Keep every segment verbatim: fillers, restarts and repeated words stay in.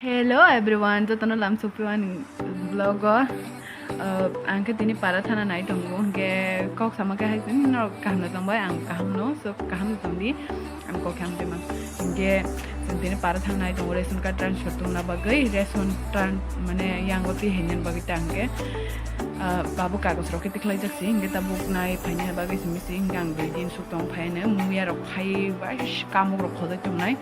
Hello everyone, jotono lam sukphi ani vlog o. Uh, ang khe tini para thana nai tongo, hwnkhe kok sama khe hai sini norok kaham no tongbai, ang kaham no, so kaham no tongdi, ang kok khe ang twi man. Hwnkhe chwng tini para thana nai tongo ration card transfer tongna bagwi, ration tran-, mane yango twi hainani bagwi ta hwnkhe, uh, babu kagoj rok khe tikhlai jak si, hwnkhe tabuk nai phainani bagwi simi si, hwnkhe ang dui din suk tong phaino, muya rok khai bai kamuk rok khojai tongnai.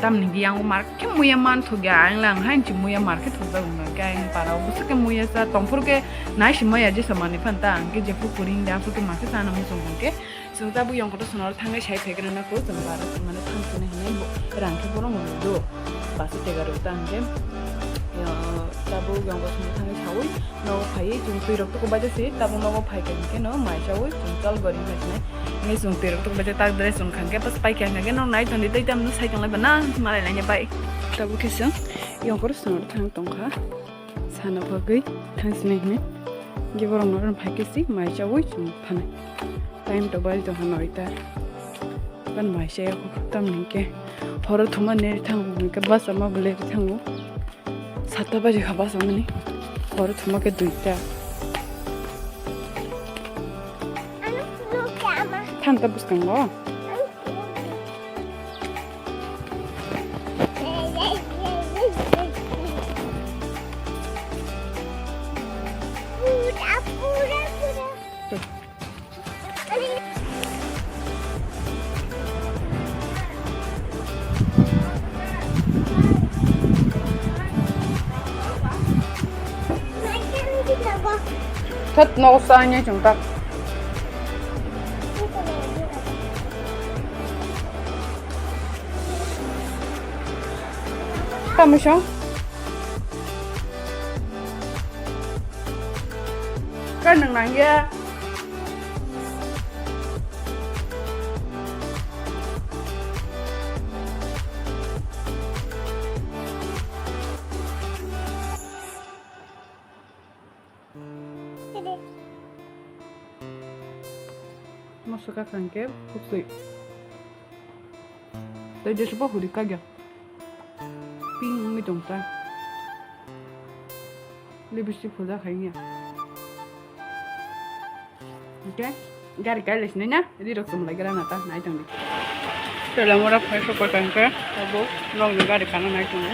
Tamni hwnkhe yango mar khe muya man thokya, ang lang hain chi muya mar khe thokjak wngkha, hwnkhe ayang para o bwswk khe muya cha tongphuru khe nai si maya jesa manwi phan ta, hwnkhe jephuru kwrwi hwnkhe aphuru khe mar khe chana muchung hwnkhe chwng tabuk yongkotho sonaro thangwi sai phaikrana kho chwng para mane thang sini hinwi rang khe bono mwnwi do basa tega rw ta hwnkhe tabuk yongkotho thangwi saui. Nogo phaiwi chwng twi rok tuku baijak si, tabuk nogo phaikha hinkhe no mai chaui chwng chol gori wngkha sinai. Hwnwi chwng twi rok tuku baijak tak dress chwng khangkhe bas paikha hinkhe no nai tongdi tei tamno sai tonglai ba nang malai lainai bai. Tabuk khe chwng yongkor swngo thang tongkha sana bagwi thang sinai hinwi. Hwnkhe borok no phaikhe si mai chaui chwng thanai. Time to bai tongkha noita. Ban mai chaya tamni hinkhe horo thuma neri thango hinkhe bus ama bo leri thango. Sata baji kha bus amani. Horo thuma khe duita. Thanta bwskango. Thot no sa nya chung tak. Kamu song? Kan nang nang ya. Moso kakhang khe kuchwi. Tei jesubo huri kagya. Pink wngwi tong ta. Lipstick phuljak hai wngya. Hwnkhe gari kailai sinai na, rirok chumlai gra na ta, nai tongdi. Tela mora phai sokoi tongkhe, abo nokni gari kana nai tongo.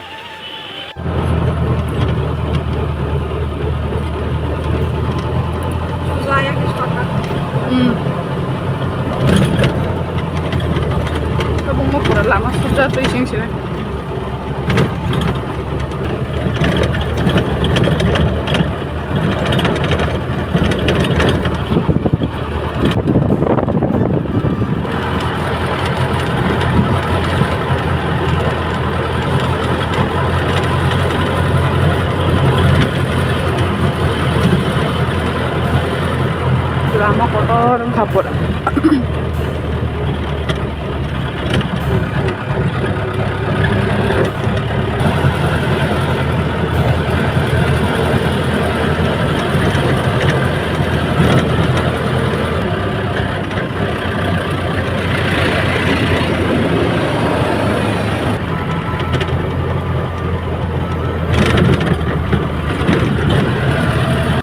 Hmm. Tabuk mo pura lama sujak twi sing sinai. Lama kotor wngkha pura.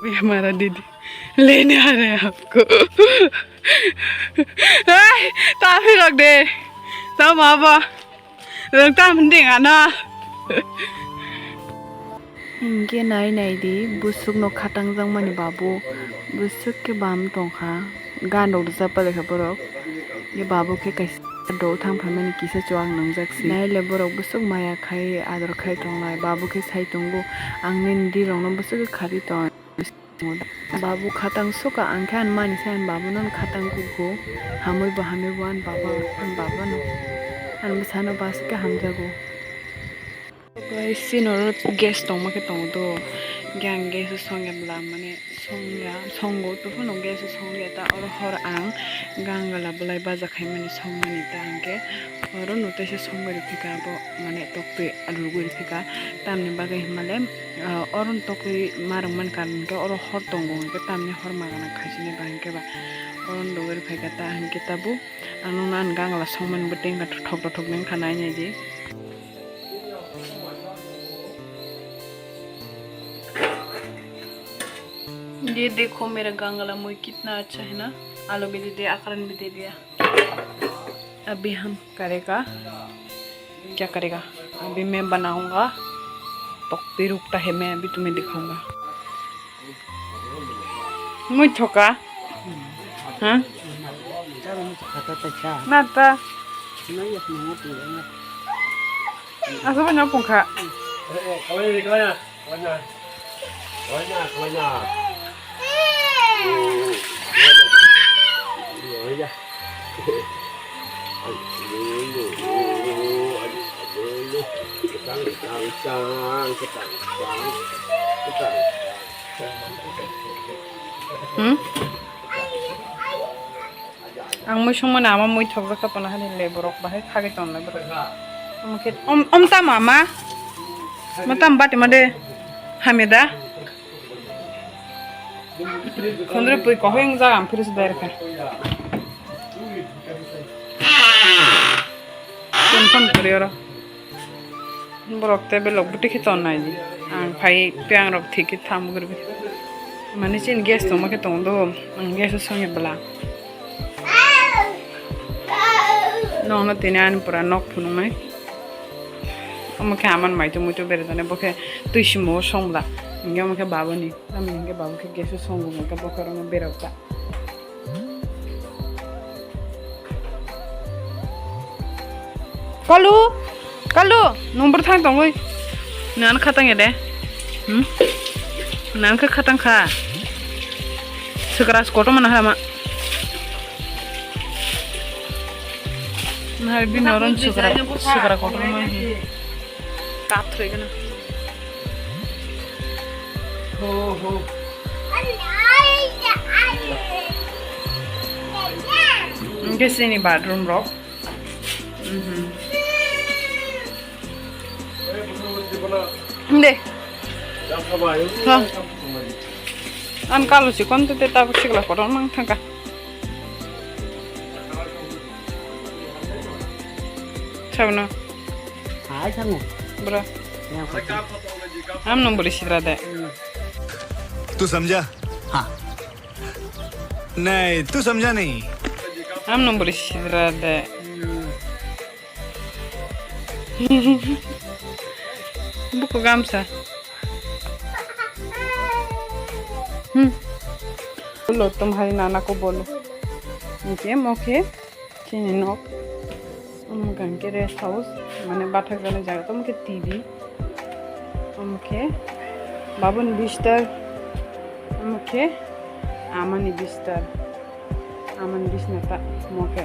ये हमारा दीदी लेने आ रहे हैं आपको। Ai, ta phirok de. Ta ma ba. Rwng tam hwnding ano. Hinkhe nai nai di, bwswk no khatang jakmani babu, bwswk khe bam tongkha, gan rok rwchap palaikha borok. Ye babu khe kaisa do thang phaimani kisa chuwak nwngjak si. Nai le borok bwswk maya khai ador khai tonglai, babu khe sai tongo, ang nini di rok no bwswk khe khari tong. Babu khatang suka ang khe ani mani se ani babu no khatang kugo. Hamui bo hamui bo ani baba ani baba no ani bwsa no bas khe hamjago. Guys, sini oro gas tongma khe tongo do. Hwnkhe ang gas o songya bwla mane songya songo to phano gas o songya ta oro hor ang gangala bwlai baja khaimani songmani ta hwnkhe oro no teisa songbai rwphika abo mane toktwi rwgwi rwphika tamni bagwi hinmale. Ah, oro tokwi ma rwngmani karon khe oro hor tongo hwnkhe tamni hor magana khaisini ba hwnkhe ba oro dogwi rwphaikha ta hwnkhe tabuk ang nukna ani gangla songmani bo tengkha thokthok thokthok ni wngkha nai nai di. ये देखो मेरा गांगला मुई कितना अच्छा है ना, आलू भी दे दिया, अखरन भी दे दिया। अभी हम करेगा, क्या करेगा? अभी मैं बनाऊंगा, तो फिर रुकता है, मैं अभी तुम्हें दिखाऊंगा। Muithoka? Ha? Nata. Asa ba no pungkha. Hmm? Ang mui songmani ama mui thokjak ta pona hani le borok bahai khagwi tonlai borok. Omo khe om, om tamo ama? Ma tamo bati ma de? Hamya da? Khondrwi pui kohoi wngjak ang phiri se berkha. Tension kwrwi oro. Borok tei belok bwtwi khe ton nai di. Ang phai tei ang rok thik khe tham kwrwi. Mani chini gas tongma khe tongo do. Ang gas o songya bwla. Nokno tini ani pura nok phunuknai. Omo khe aman maitu muitu berajani bo khe twi simo o song bwla. Hinkhe omo khe babuni. Tamni hinkhe babu khe gas o songo hinkhe bokhorokno berok ta. Kalu, kalu, number thang tongwi. Nan khatang ede. Hmm? Nan kha khatang kha. Sekra kotor mana hama. Nahar bini oron sekra, sekra kotor mana. Kathre gana. Ho, ho. Hinkhe chini bathroom rok. Mhm. De. Ha. An kalu si kon te tabuk sikla kotor mang thangka. Sabno. Hai sango. Bro. Yang kotor. Am nung buri sidra de. तू समझा? हाँ। नहीं, तू समझा नहीं। Am nung buri sidra de. Buku gamsa. Hmm. Bolo, tumhari nana ko bolo. Hinkhe mo khe chini nok. Omo khe rest house, mane bathak jani jaga, omo khe T V. Omo khe babuni bistar. Omo khe amani bistar. Amani bisna ta omo khe.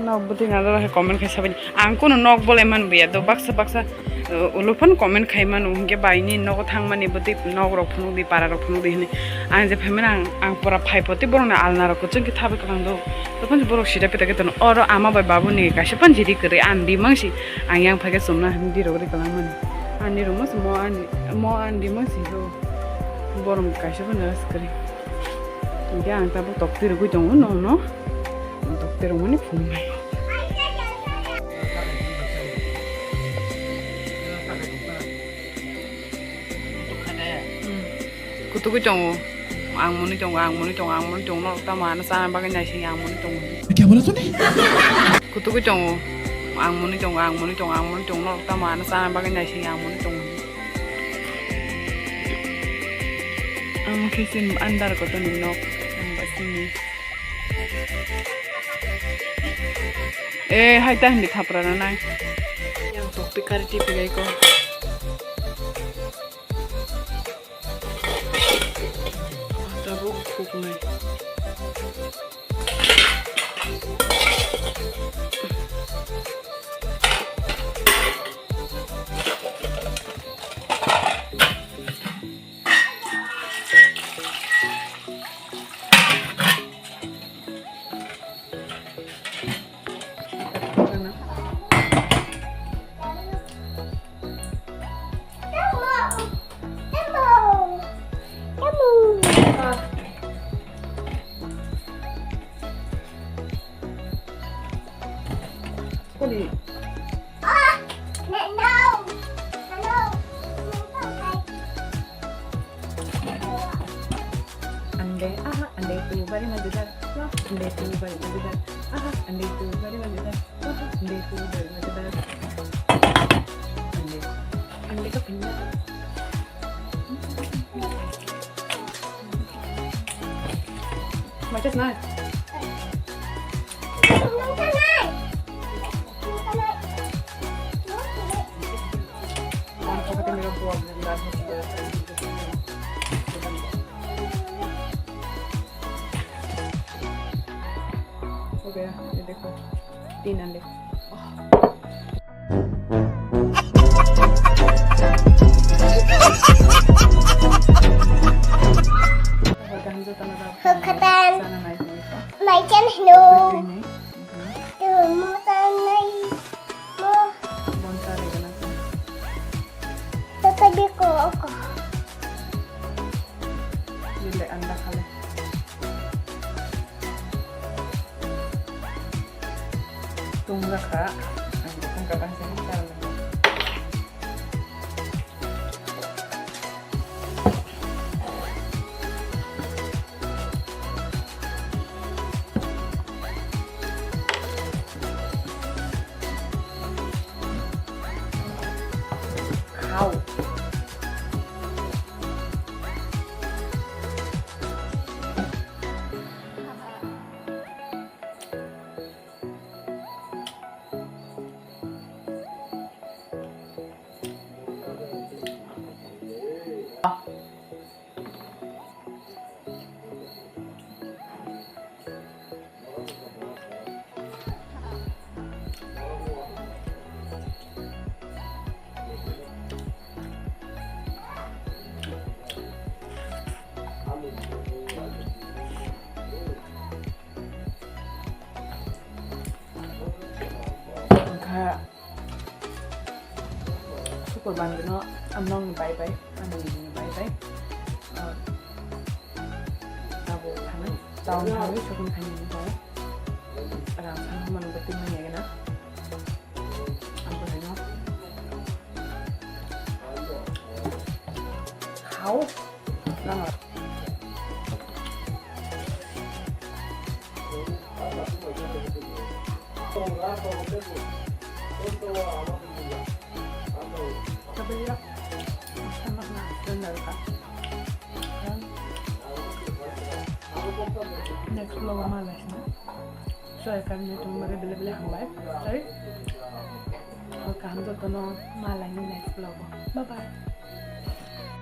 Nok bwtwi nadala khe comment khai sabani. Ang kunu nok bolai man buya do baksa baksa, uh, ulo phano comment khai mano hinkhe bai ni nogo thangmani bwtwi nok rok phunuk di para rok phunuk di hinwi. Ang je phaimani ang, ang pura phai poti borok ni alna rok kwchwng khe thabai kwlang do. Tokon borok sida pita khe tono oro ama bai babu ni kaisa panjiri kwrwi ang di mangsi ang yang phai khe chumna hinwi di rok ri kwlang mani. Ani rok mo ani mo ani di mangsi do. Borok kaisa phano kwrwi. Hinkhe ang tabuk tok tirwgwi tongo nono. Ang tok tirwgmani phunuknai. Hmm. Kutugwi tongo. Ang mwnwi tongo, ang mwnwi tongo, ang mwnwi tongo. Norok tamo ano chana bagwi naising ang mwnwi tongo. Kutugwi tongo. Ang mwnwi tongo, ang mwnwi tongo, ang mwnwi tongo. Norok tamo ano chana bagwi naising ang mwnwi tongo. Amo khe chini andar kotorni nok, ang ba chini. Eh, hai ta hindi thapra na nai. Yang tok pikari tipi gai ko. Tabuk khuknai. Aha, andai tu bari mazedar. Wah, andai tu bari mazedar. Aha, andai tu bari mazedar. Wah, andai tu bari mazedar. Andai, andai tu pindah. Macam mana? हो गया, ये देखो, तीन अंडे। Khatan. Sana naik ni. Mai chan hino. Ini. Tu mo tan nai. Mo. Bonsa de gana. Tata biko ako. Dile anda khale. Tung jakha. Ang tung ka bangsa ni chal. Khao. Wngkha. Super bangwino ang nokni bai bai, ani nini bai bai. Ah, abo thangwi, town thangwi shopping khainani bai. Rang thangma manwi twi manya gana. Ang bo haino. Khao. Nang. Next vlog o ma lai sina. So, ekar ni tong bare bele bele hambai. Sorry. Kaham jotono ma lai ni next vlog o. Bye bye.